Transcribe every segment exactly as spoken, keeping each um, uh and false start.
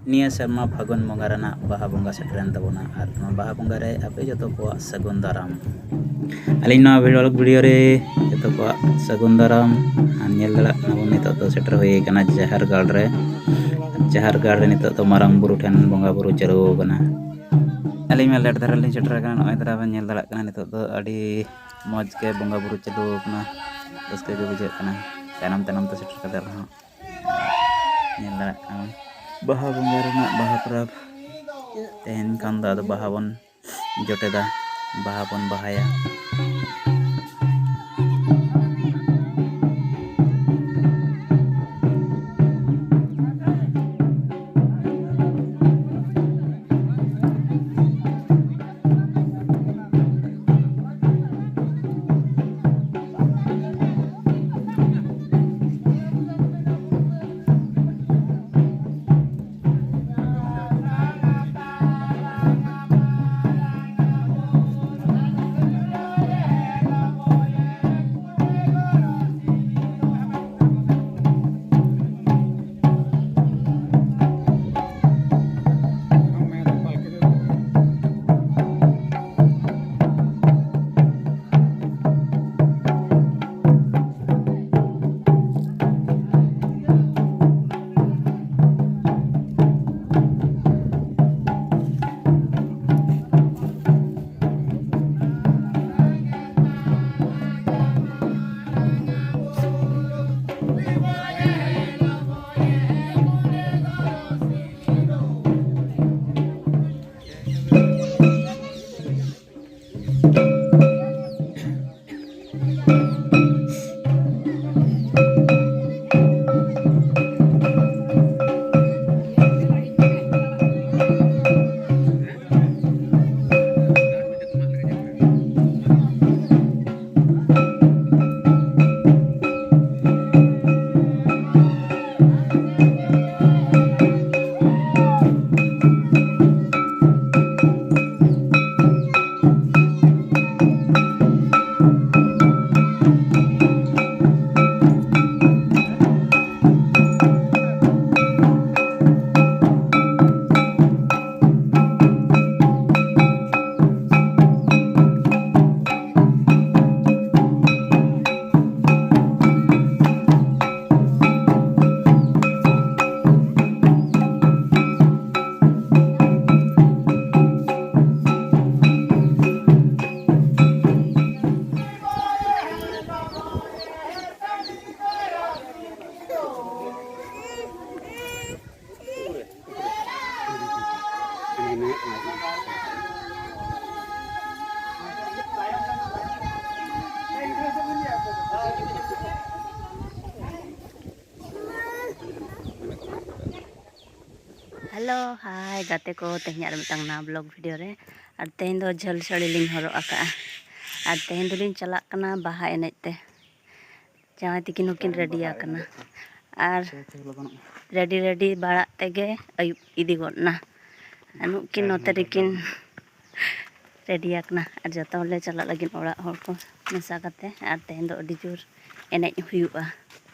ᱱᱤᱭᱟᱹ ᱥᱮᱨᱢᱟ ᱯᱷᱟᱹᱜᱩᱱ ᱵᱚᱸᱜᱟ ᱨᱮᱱᱟᱜ ᱵᱟᱦᱟ ᱵᱚᱸᱜᱟ ᱥᱮᱴᱮᱨᱮᱱ ᱛᱟᱵᱚᱱᱟ, ᱟᱨ ᱱᱚᱣᱟ ᱵᱟᱦᱟ ᱵᱚᱸᱜᱟ ᱨᱮ ᱟᱯᱮ ᱡᱚᱛᱚ ᱠᱚᱣᱟᱜ ᱥᱟᱹᱜᱩᱱ ᱫᱟᱨᱟᱢ᱾ ᱟᱹᱞᱤᱧ ᱱᱚᱣᱟ vlog video ᱨᱮ ᱡᱚᱛᱚ ᱠᱚᱣᱟᱜ ᱥᱟᱹᱜᱩᱱ ᱫᱟᱨᱟᱢ᱾ ᱟᱨ ᱧᱮᱞ ᱫᱟᱲᱮᱭᱟᱜ ᱠᱟᱱᱟ ᱵᱚᱱ, ᱱᱤᱛᱚᱜ ᱫᱚ ᱥᱮᱴᱮᱨ ᱦᱩᱭ ᱟᱠᱟᱱᱟ ᱡᱟᱦᱮᱨ ᱜᱟᱲ ᱨᱮ᱾ ᱡᱟᱦᱮᱨ ᱜᱟᱲ ᱨᱮ ᱱᱤᱛᱚᱜ ᱫᱚ ᱢᱟᱨᱟᱝ ᱵᱩᱨᱩ ᱴᱷᱮᱱ ᱵᱚᱸᱜᱟ ᱵᱩᱨᱩ ᱪᱟᱹᱞᱩ ᱟᱠᱟᱱᱟ᱾ ᱟᱹᱞᱤᱧ ᱢᱟ late ᱫᱷᱟᱨᱟ ᱞᱤᱧ ᱥᱮᱴᱮᱨ ᱟᱠᱟᱱᱟ, ᱱᱚᱜᱼᱚᱭ ᱫᱷᱟᱨᱟ ᱵᱮᱱ ᱧᱮᱞ ᱫᱟᱲᱮᱭᱟᱜ ᱠᱟᱱᱟ, ᱱᱤᱛᱚᱜ ᱫᱚ ᱟᱹᱰᱤ ᱢᱚᱡᱽ ᱜᱮ ᱵᱚᱸᱜᱟ ᱵᱩᱨᱩ ᱪᱟᱹᱞᱩ ᱟᱠᱟᱱᱟ, ᱨᱟᱹᱥᱠᱟᱹ ᱜᱮ ᱵᱩᱡᱷᱟᱹᱜ ᱠᱟᱱᱟ᱾ ᱛᱟᱭᱱᱚᱢ ᱛᱟᱭᱱᱚᱢ ᱛᱮ ᱥᱮᱴᱮᱨ ᱠᱟᱛᱮ ᱨᱮᱦᱚᱸ ᱧᱮᱞ ᱫᱟᱲᱮᱭᱟᱜ ᱠᱟᱱᱟ ᱵᱚᱱ, ᱵᱟᱦᱟ ᱵᱚᱸᱜᱟ ᱨᱮᱱᱟᱜ ᱵᱟᱦᱟ ᱯᱚᱨᱚᱵᱽ᱾ ᱛᱮᱦᱮᱧ ᱠᱷᱟᱱ ᱫᱚ ᱟᱫᱚ ᱵᱟᱦᱟ ᱵᱚᱱ ᱡᱚᱴᱮᱫᱟ, ᱵᱟᱦᱟ ᱵᱚᱱ ᱵᱟᱦᱟᱭᱟ᱾ ᱦᱮᱞᱳ, ᱦᱟᱭ ᱜᱟᱛᱮ ᱠᱚ, ᱛᱮᱦᱮᱧ ᱟᱨ ᱢᱤᱫᱴᱟᱝ ᱱᱟᱣᱟ ᱵᱞᱚᱜ ᱵᱷᱤᱰᱤᱭᱳ ᱨᱮ᱾ ᱟᱨ ᱛᱮᱦᱮᱧ ᱫᱚ ᱡᱷᱟᱹᱞ ᱥᱟᱹᱲᱤ ᱞᱤᱧ ᱦᱚᱨᱚᱜ ᱟᱠᱟᱫᱼᱟ᱾ ᱟᱨ ᱛᱮᱦᱮᱧ ᱫᱚᱞᱤᱧ ᱪᱟᱞᱟᱜ ᱠᱟᱱᱟ ᱵᱟᱦᱟ ᱮᱱᱮᱡ ᱛᱮ᱾ ᱡᱟᱶᱟᱭ ᱛᱤᱠᱤᱱ ᱦᱚᱸᱠᱤᱱ ᱨᱮᱰᱤ ᱟᱠᱟᱱᱟ᱾ ᱟᱨ ᱨᱮᱰᱤ ᱨᱮᱰᱤ ᱵᱟᱲᱟᱜ ᱛᱮᱜᱮ ᱟᱹᱭᱩᱵ ᱤᱫᱤ ᱜᱚᱫ ᱱᱟ᱾ ᱟᱨ ᱱᱩᱠᱤᱱ ᱱᱚᱛᱮ ᱨᱮᱠᱤᱱ ᱨᱮᱰᱤ ᱟᱠᱟᱱᱟ᱾ ᱟᱨ ᱡᱚᱛᱚ ᱦᱚᱲᱞᱮ ᱪᱟᱞᱟᱜ ᱞᱟᱹᱜᱤᱫ ᱚᱲᱟᱜ ᱦᱚᱲ ᱠᱚ ᱢᱮᱥᱟ ᱠᱟᱛᱮ᱾ ᱟᱨ ᱛᱮᱦᱮᱧ ᱫᱚ ᱟᱹᱰᱤ ᱡᱳᱨ ᱮᱱᱮᱡ ᱦᱩᱭᱩᱜᱼᱟ᱾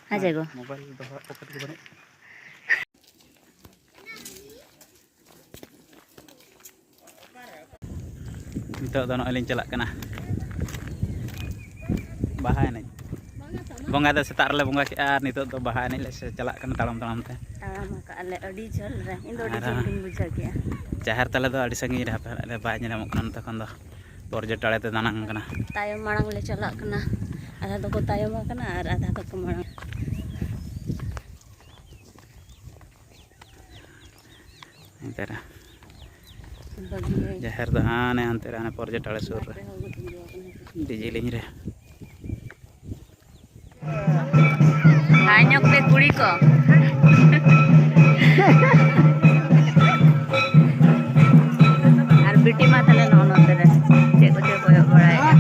ᱦᱮᱸ ᱡᱮ ᱜᱚ? ᱢᱳᱵᱟᱭᱤᱞ ᱫᱚᱦᱚ ᱯᱚᱠᱮᱴ ᱨᱮ ᱵᱟᱹᱱᱩᱜ᱾ ᱱᱤᱛᱚᱜ ᱫᱚ ᱱᱚᱜᱼᱚᱭ ᱞᱤᱧ ᱪᱟᱞᱟᱜ ᱠᱟᱱᱟ ᱵᱟᱦᱟ ᱮᱱᱮᱡ᱾ ᱵᱚᱸᱜᱟ ᱫᱚ ᱥᱮᱛᱟᱜ ᱨᱮᱞᱮ ᱵᱚᱸᱜᱟ ᱠᱮᱜᱼᱟ, ᱟᱨ ᱱᱤᱛᱚᱜ ᱫᱚ ᱵᱟᱦᱟ ᱮᱱᱮᱡ ᱞᱮ ᱥᱮ-, ᱪᱟᱞᱟᱜ ᱠᱟᱱᱟ ᱛᱟᱲᱟᱢ ᱛᱟᱲᱟᱢ ᱛᱮ᱾ ᱛᱟᱲᱟᱢ ᱟᱠᱟᱫᱼᱟ ᱞᱮ ᱟᱹᱰᱤ ᱡᱷᱟᱹᱞ ᱨᱮ, ᱤᱧ ᱫᱚ ᱟᱹᱰᱤ ᱟᱨ ᱡᱷᱟᱹᱞ ᱜᱤᱧ ᱵᱩᱡᱷᱟᱹᱣ ᱠᱮᱜᱼᱟ᱾ ᱡᱟᱦᱮᱨ ᱛᱟᱞᱮ ᱫᱚ ᱟᱹᱰᱤ ᱥᱟᱺᱜᱤᱧ ᱨᱮ, ᱦᱟᱯᱮ ᱦᱟᱸᱜ ᱞᱮ ᱵᱟᱭ ᱧᱮᱞ ᱧᱟᱢᱚᱜ ᱠᱟᱱᱟ ᱱᱚᱛᱮ ᱠᱷᱚᱱ ᱫᱚ᱾ ᱯᱚᱨᱡᱚᱴᱟᱲᱮ ᱛᱮ ᱫᱟᱬᱟᱱ ᱠᱟᱱᱟ᱾ ᱛᱟᱭᱚᱢ ᱢᱟᱲᱟᱝ ᱞᱮ ᱪᱟᱞᱟᱜ ᱠᱟᱱᱟ, ᱟᱫᱷᱟ ᱫᱚᱠᱚ ᱛᱟᱭᱚᱢ ᱟᱠᱟᱱᱟ ᱟᱨ ᱟᱫᱷᱟ ᱫᱚᱠᱚ ᱢᱟᱲᱟᱝ᱾ ᱮᱱᱛᱮ ᱨᱮ ᱵᱟᱹᱜᱤ ᱡᱟᱦᱮᱨ ᱫᱚ ᱦᱟᱱᱮ ᱦᱟᱱᱛᱮ ᱨᱮ, ᱦᱟᱱᱮ ᱯᱚᱨᱡᱚᱴᱟᱲᱮ ᱥᱩᱨ ᱨᱮ᱾ ᱵᱟᱨ ᱯᱮ ᱦᱚᱲ ᱠᱚ ᱛᱤᱸᱜᱩ ᱟᱠᱟᱱᱟ᱾ ᱟᱹᱰᱤ ᱡᱤᱞᱤᱧ ᱨᱮ᱾ ᱦᱟᱭ ᱧᱚᱜ ᱯᱮ ᱠᱩᱲᱤ ᱠᱚ᱾ ᱟᱨ ᱵᱤᱴᱤ ᱢᱟ ᱛᱟᱦᱞᱮ ᱱᱚᱜᱼᱚ ᱱᱚᱛᱮ ᱨᱮ ᱪᱮᱫ ᱠᱚᱪᱚᱭ ᱠᱚᱭᱚᱜ ᱵᱟᱲᱟᱭᱮᱫᱼᱟ᱾